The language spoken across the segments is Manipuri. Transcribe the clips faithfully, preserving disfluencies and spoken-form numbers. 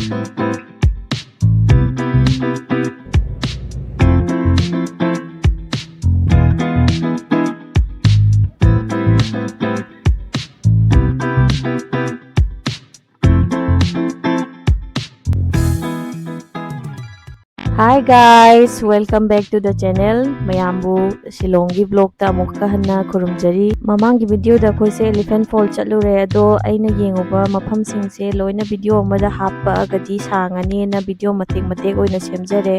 Hi guys, welcome back to the channel. ꯃꯌꯥꯝꯕꯨ ꯁꯤꯂꯣꯡꯒꯤ vlogꯇ ꯑꯃꯨꯛꯀ ꯍꯟꯅ ꯈꯨꯔꯨꯝꯖꯔꯤ꯫ ꯃꯃꯥꯡꯒꯤ videoꯗ ꯑꯩꯈꯣꯏꯁꯦ Elephant Fall ꯆꯠꯂꯨꯔꯦ, ꯑꯗꯣ ꯑꯩꯅ ꯌꯦꯡꯉꯨꯕ ꯃꯐꯝꯁꯤꯡꯁꯦ ꯂꯣꯏꯅ video ꯑꯃꯗ ꯍꯥꯞꯄꯛꯑꯒꯗꯤ ꯁꯥꯡꯉꯅꯤꯅ video ꯃꯇꯦꯛ ꯃꯇꯦꯛ ꯑꯣꯏꯅ ꯁꯦꯝꯖꯔꯦ꯫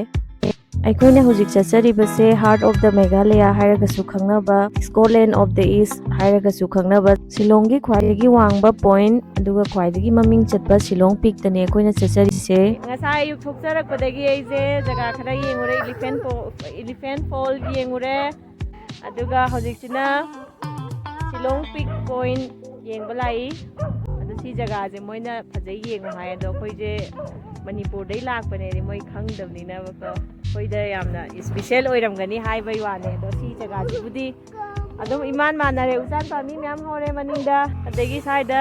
ꯑꯩꯈꯣꯏꯅ ꯍꯧꯖꯤꯛ ꯆꯠꯆꯔꯤꯕꯁꯦ Heart of the Meghalaya ꯍꯥꯏꯔꯒꯁꯨ ꯈꯪꯅꯕ, Scotland of the East ꯍꯥꯏꯔꯒꯁꯨ ꯈꯪꯅꯕ, ꯁꯤꯂꯣꯡꯒꯤ ꯈ꯭ꯋꯥꯏꯗꯒꯤ ꯋꯥꯡꯕ point ꯑꯗꯨꯒ ꯈ꯭ꯋꯥꯏꯗꯒꯤ ꯃꯃꯤꯡ ꯆꯠꯄ ꯁꯤꯂꯣꯡ peakꯇꯅꯦ ꯑꯩꯈꯣꯏꯅ ꯆꯠꯆꯔꯤꯁꯦ꯫ ꯉꯁꯥꯏ ꯑꯌꯨꯛ ꯊꯣꯛꯆꯔꯛꯄꯗꯒꯤ ꯑꯩꯁꯦ ꯖꯒꯥ ꯈꯔ ꯌꯦꯡꯉꯨꯔꯦ, Elephant Fo-, Elephant Fall ꯌꯦꯡꯉꯨꯔꯦ, ꯑꯗꯨꯒ ꯍꯧꯖꯤꯛꯁꯤꯅ ꯁꯤꯂꯣꯡ peak point ꯌꯦꯡꯕ ꯂꯥꯛꯏ꯫ ꯑꯗꯣ ꯁꯤ ꯖꯒꯥꯁꯦ ꯃꯣꯏꯅ ꯐꯖꯩ ꯌꯦꯡꯉꯨ ꯍꯥꯏ, ꯑꯗꯣ ꯑꯩꯈꯣꯏꯁꯦ ꯃꯅꯤꯄꯨꯔꯗꯩ ꯂꯥꯛꯄꯅꯦꯗꯤ ꯃꯣꯏ ꯈꯪꯗꯕꯅꯤꯅꯕꯀꯣ, ꯑꯩꯈꯣꯏꯗ ꯌꯥꯝꯅ special ꯑꯣꯏꯔꯝꯒꯅꯤ ꯍꯥꯏꯕꯩ ꯋꯥꯅꯦ꯫ ꯑꯗꯣ ꯁꯤ ꯖꯒꯥꯁꯤꯕꯨꯗꯤ ꯑꯗꯨꯝ ꯏꯃꯥꯟ ꯃꯥꯟꯅꯔꯦ꯫ ꯎꯆꯥꯟ ꯄꯥꯝꯕꯤ ꯃꯌꯥꯝ ꯍꯧꯔꯦ ꯃꯅꯤꯡꯗ, ꯑꯗꯒꯤ ꯁ꯭ꯋꯥꯏꯗ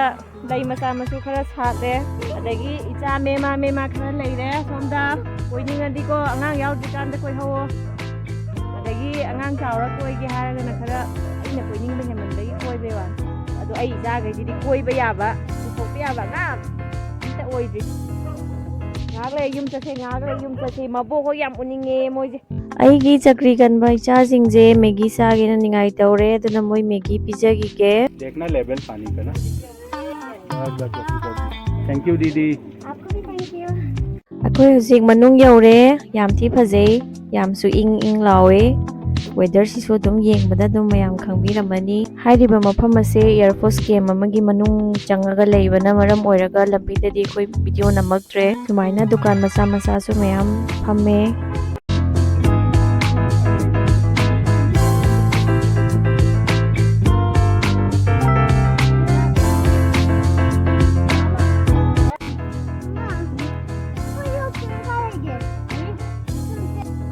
ꯂꯩ ꯃꯆꯥ ꯃꯁꯨ ꯈꯔ ꯁꯥꯠꯂꯦ, ꯑꯗꯒꯤ ꯏꯆꯥ ꯃꯦꯃꯥ ꯃꯦꯃꯥ ꯈꯔ ꯂꯩꯔꯦ ꯁꯣꯝꯗ꯫ ꯀꯣꯏꯅꯤꯡꯉꯗꯤꯀꯣ, ꯑꯉꯥꯡ ꯌꯥꯎꯗ꯭ꯔꯤꯀꯥꯟꯗ ꯀꯣꯏꯍꯧꯋꯣ꯫ ꯑꯗꯒꯤ ꯑꯉꯥꯡ ꯆꯥꯎꯔ ꯀꯣꯏꯒꯦ ꯍꯥꯏꯔꯒꯅ ꯈꯔ ꯑꯩꯅ ꯀꯣꯏꯅꯤꯡꯕ ꯍꯦꯟꯃꯟꯕꯒꯤ ꯀꯣꯏꯕꯩ ꯋꯥꯅꯤ꯫ ꯑꯗꯣ ꯑꯩ ꯏꯆꯥꯈꯩꯁꯤꯗꯤ ꯀꯣꯏꯕ ꯌꯥꯕ, ꯄꯨꯊꯣꯛꯄ ꯌꯥꯕ ꯑꯉꯥꯡ ꯑꯝꯇ ꯑꯣꯏꯗ꯭ꯔꯤ꯫ ꯉꯥꯏꯍꯥꯛ ꯂꯩ ꯌꯨꯝ ꯆꯠꯁꯦ, ꯉꯥꯏꯍꯥꯛ ꯂꯩ ꯌꯨꯝ ꯆꯠꯁꯦ꯫ ꯃꯕꯣꯛ ꯍꯣꯏ ꯌꯥꯝ ꯎꯅꯤꯡꯉꯦ ꯃꯣꯏꯁꯦ꯫ ꯑꯩꯒꯤ ꯆꯀ꯭ꯔꯤ ꯀꯟꯕ ꯏꯆꯥꯁꯤꯡꯁꯦ ꯃꯦꯒꯤ ꯆꯥꯒꯦꯅ ꯅꯤꯡꯉꯥꯏ ꯇꯧꯔꯦ, ꯑꯗꯨꯅ ꯃꯣꯏ ꯃꯦꯒꯤ ꯄꯤꯖꯈꯤꯒꯦ꯫ देखना लेवल पानी का ना। बस, बस, बस, बस। Thank you, दीदी। आपको भी thank you। ꯑꯩꯈꯣꯏ ꯍꯧꯖꯤꯛ ꯃꯅꯨꯡ ꯌꯧꯔꯦ꯫ ꯌꯥꯝ ꯊꯤ ꯐꯖꯩ, ꯌꯥꯝꯁꯨ ꯏꯪ ꯏꯪ ꯂꯥꯎꯋꯦ꯫ Weatherꯁꯤꯁꯨ ꯑꯗꯨꯝ ꯌꯦꯡꯕꯗ ꯑꯗꯨꯝ ꯃꯌꯥꯝ ꯈꯪꯕꯤꯔꯝꯃꯅꯤ꯫ ꯍꯥꯏꯔꯤꯕ ꯃꯐꯝ ꯑꯁꯦ Air Force camp ꯑꯃꯒꯤ ꯃꯅꯨꯡ ꯆꯪꯉꯒ ꯂꯩꯕꯅ ꯃꯔꯝ ꯑꯣꯏꯔꯒ ꯂꯝꯕꯤꯗꯗꯤ ꯑꯩꯈꯣꯏ video ꯅꯝꯃꯛꯇ꯭ꯔꯦ꯫ ꯁꯨꯃꯥꯏꯅ ꯗꯨꯀꯥꯟ ꯃꯆꯥ ꯃꯆꯥꯁꯨ ꯃꯌꯥꯝ ꯐꯝꯃꯦ꯫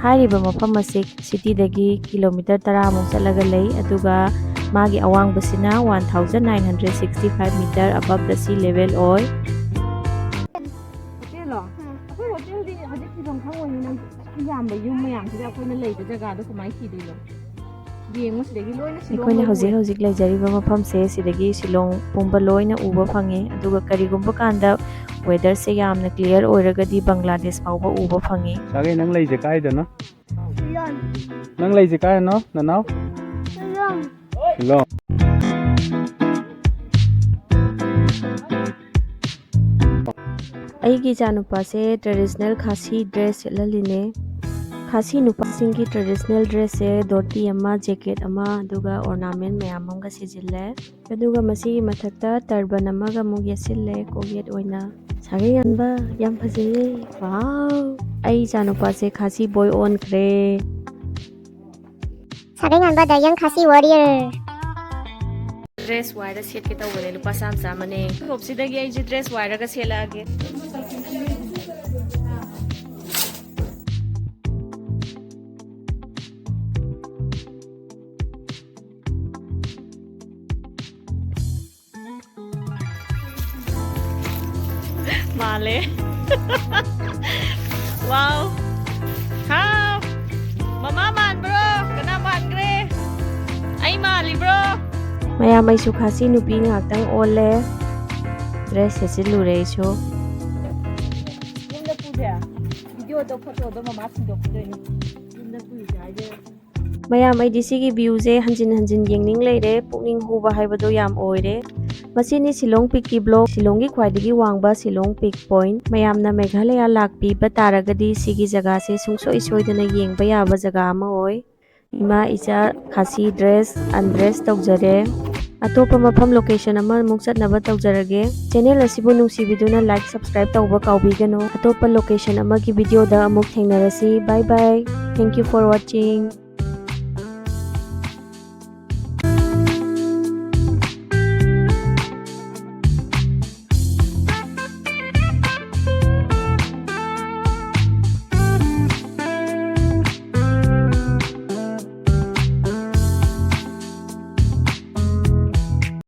ꯍꯥꯏꯔꯤꯕ ꯃꯐꯝ ꯑꯁꯤ cityꯗꯒꯤ kilometre ꯇꯔꯥꯃꯨꯛ ꯆꯠꯂꯒ ꯂꯩ, ꯑꯗꯨꯒ ꯃꯥꯒꯤ ꯑꯋꯥꯡꯕꯁꯤꯅ one thousand nine hundred sixty five meter above the sea level ꯑꯣꯏ꯫ ꯍꯧꯖꯤꯛ ꯊꯤꯐꯝ ꯈꯪꯉꯣꯏꯅꯦ ꯅꯪ꯫ ꯑꯁꯨꯛ ꯌꯥꯝꯕ ꯌꯨꯝ ꯃꯌꯥꯝꯁꯤꯗ ꯑꯩꯈꯣꯏꯅ ꯂꯩꯕ ꯖꯒꯥꯗꯣ ꯀꯃꯥꯏꯅ ꯊꯤꯗꯣꯏꯅꯣ? ꯌꯦꯡꯉꯨ ꯁꯤꯗꯒꯤ ꯂꯣꯏꯅ ꯁꯤꯂꯣꯡ ꯑꯩꯈꯣꯏꯅ ꯂꯣꯏ ꯍꯧꯖꯤꯛ ꯎꯔꯦ꯫ ꯍꯧꯖꯤꯛ ꯂꯩꯖꯔꯤꯕ ꯃꯐꯝꯁꯦ ꯁꯤꯗꯒꯤ ꯁꯤꯂꯣꯡ ꯄꯨꯝꯕ ꯂꯣꯏꯅ ꯎꯕ ꯐꯪꯉꯦ꯫ ꯑꯗꯨꯒ ꯀꯔꯤꯒꯨꯝꯕ ꯀꯥꯟꯗ weatherꯁꯦ ꯌꯥꯝꯅ clear ꯑꯣꯏꯔꯒꯗꯤ ꯕꯪꯒ꯭ꯂꯥꯗꯦꯁ ꯐꯥꯎꯕ ꯎꯕ ꯐꯪꯉꯤ꯫ ꯁꯥꯒꯩ, ꯅꯪ ꯂꯩꯁꯦ ꯀꯥꯏꯗꯅꯣ? ꯁꯤꯂꯣꯡ꯫ ꯅꯪ ꯂꯩꯁꯦ ꯀꯥꯏꯅꯣ, ꯅꯅꯥꯎ? ꯁꯤꯂꯣꯡ꯫ ꯁꯤꯂꯣꯡ꯫ ꯑꯩꯒꯤ ꯏꯆꯥꯅꯨꯄꯥꯁꯦ traditional ꯈꯥꯁꯤ dress ꯁꯦꯠꯍꯜꯂꯤꯅꯦ꯫ ꯈꯥꯁꯤ ꯅꯨꯄꯥꯁꯤꯡꯒꯤ traditional dressꯁꯦ ꯙꯣꯇꯤ ꯑꯃ, jacket ꯑꯃ, ꯑꯗꯨꯒ ornament ꯃꯌꯥꯝ ꯑꯃꯒ ꯁꯤꯖꯤꯜꯂꯦ꯫ ꯑꯗꯨꯒ ꯃꯁꯤꯒꯤ ꯃꯊꯛꯇ turban ꯑꯃꯒ ꯑꯃꯨꯛ ꯌꯦꯠꯁꯤꯜꯂꯦ, ꯀꯣꯛꯌꯦꯠ ꯑꯣꯏꯅ꯫ ꯁꯥꯒꯩ ꯉꯥꯟꯕ, ꯌꯥꯝ ꯐꯖꯩꯌꯦ꯫ Wow! ꯑꯩ ꯏꯆꯥꯅꯨꯄꯥꯁꯦ ꯈꯥꯁꯤ boy ꯑꯣꯟꯈ꯭ꯔꯦ꯫ ꯁꯥꯒꯩ ꯉꯥꯟꯕ, the young Khasi warrior꯫ Dress ꯋꯥꯏꯔ ꯁꯦꯠꯀꯦ ꯇꯧꯕꯅꯦ, ꯂꯨꯄꯥ ꯆꯥꯝꯃ ꯆꯥꯝꯃꯅꯦ꯫ Shopꯁꯤꯗꯒꯤ ꯑꯩꯁꯦ dress ꯋꯥꯏꯔꯒ ꯁꯦꯠꯂꯛꯑꯒꯦ꯫ ꯃꯥꯜꯂꯦ꯫ Wow! ꯍꯥꯎ! ꯃꯃꯥ ꯃꯥꯟꯕ꯭ꯔꯣ? ꯀꯅꯥ ꯃꯥꯟꯈ꯭ꯔꯦ? ꯑꯩ ꯃꯥꯜꯂꯤꯕ꯭ꯔꯣ? ꯃꯌꯥꯝ, ꯑꯩꯁꯨ ꯈꯥꯁꯤ ꯅꯨꯄꯤ ꯉꯥꯛꯇꯪ ꯑꯣꯜꯂꯦ꯫ Dress ꯁꯦꯠꯆꯤꯜꯂꯨꯔꯦ ꯑꯩꯁꯨ꯫ ꯌꯨꯝꯗ ꯄꯨꯁꯦ꯫ Videoꯗꯣ, photoꯗꯣ ꯃꯃꯥ ꯁꯤꯟꯗꯣꯛꯈꯤꯗꯣꯏꯅꯦ꯫ ꯌꯨꯝꯗ ꯄꯨꯁꯦ ꯍꯥꯏꯗꯣꯏꯅꯦ꯫ ꯃꯌꯥꯝ, ꯑꯩꯗꯤ ꯁꯤꯒꯤ viewꯁꯦ ꯍꯟꯖꯤꯟ ꯍꯟꯖꯤꯟ ꯌꯦꯡꯅꯤꯡ ꯂꯩꯔꯦ, ꯄꯨꯛꯅꯤꯡ ꯍꯨꯕ ꯍꯥꯏꯕꯗꯣ ꯌꯥꯝ ꯑꯣꯏꯔꯦ꯫ ꯃꯁꯤꯅꯤ ꯁꯤꯂꯣꯡ Peakꯀꯤ vlog, ꯁꯤꯂꯣꯡꯒꯤ ꯈ꯭ꯋꯥꯏꯗꯒꯤ ꯋꯥꯡꯕ ꯁꯤꯂꯣꯡ Peak point꯫ ꯃꯌꯥꯝꯅ ꯃꯦꯘꯥꯂꯌꯥ ꯂꯥꯛꯄꯤꯕ ꯇꯥꯔꯒꯗꯤ ꯁꯤꯒꯤ ꯖꯒꯥꯁꯦ ꯁꯨꯡꯁꯣꯏ ꯁꯣꯏꯗꯅ ꯌꯦꯡꯕ ꯌꯥꯕ ꯖꯒꯥ ꯑꯃ ꯑꯣꯏ꯫ ꯏꯃꯥ ꯏꯆꯥ ꯈꯥꯁꯤ dress undress ꯇꯧꯖꯔꯦ꯫ ꯑꯇꯣꯞꯄ ꯃꯐꯝ location ꯑꯃꯃꯨꯛ ꯆꯠꯅꯕ ꯇꯧꯖꯔꯒꯦ꯫ Channel ꯑꯁꯤꯕꯨ ꯅꯨꯡꯁꯤꯕꯤꯗꯨꯅ like, subscribe ꯇꯧꯕ ꯀꯥꯎꯕꯤꯒꯅꯨ꯫ ꯑꯇꯣꯞꯄ location ꯑꯃꯒꯤ videoꯗ ꯑꯃꯨꯛ ꯊꯦꯡꯅꯔꯁꯤ꯫ Bye bye. Thank you for watching.